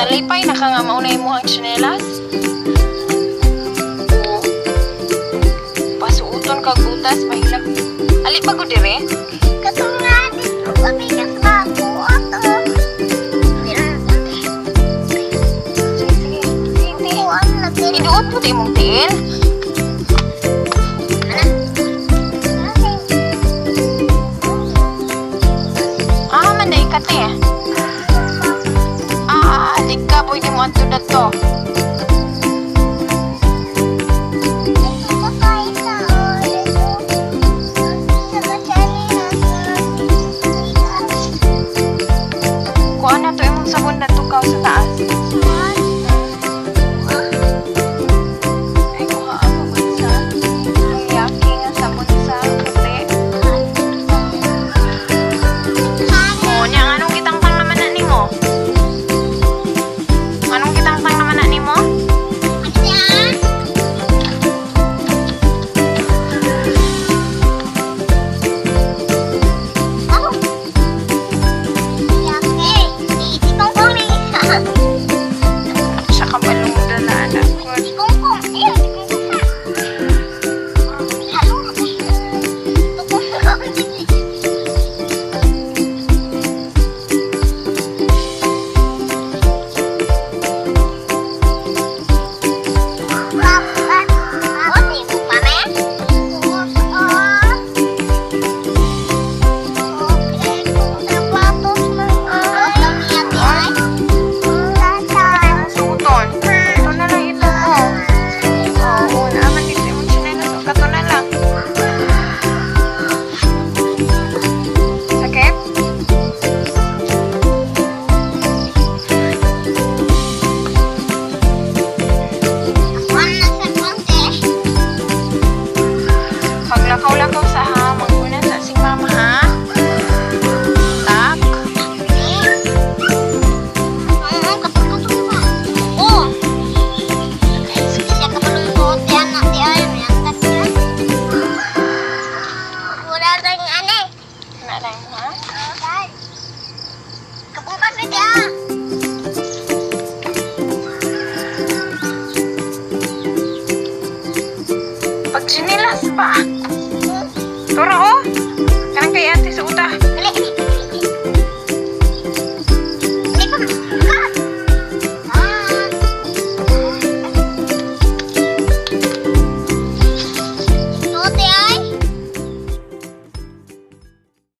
Nalipay na ka nga mauna imo ang tsinelas? Oo. Pasuoton kag butas, mahilak. Ali pa ko dire? Katunga dito kami kasama ato. Sige, sige. Sige, Sige. Iduot mo di imong tiil. Ah, man day ka te. Ah, di ka pwede mo anto na to. Kuha na to imong sabon na tukaw sa taas. Ay, kuha ako gud sa ang yaki nga sabon sa puti. Oh, nya anong gitangtang naman na nimo? Anong gitangtang naman na nimo? Siya ka balong dala anak ko. Suoton. Ito na lang ito ko. Oo, naaman dito imong tsinelas. O, kato na lang. Sakit? Paglakaw-lakaw.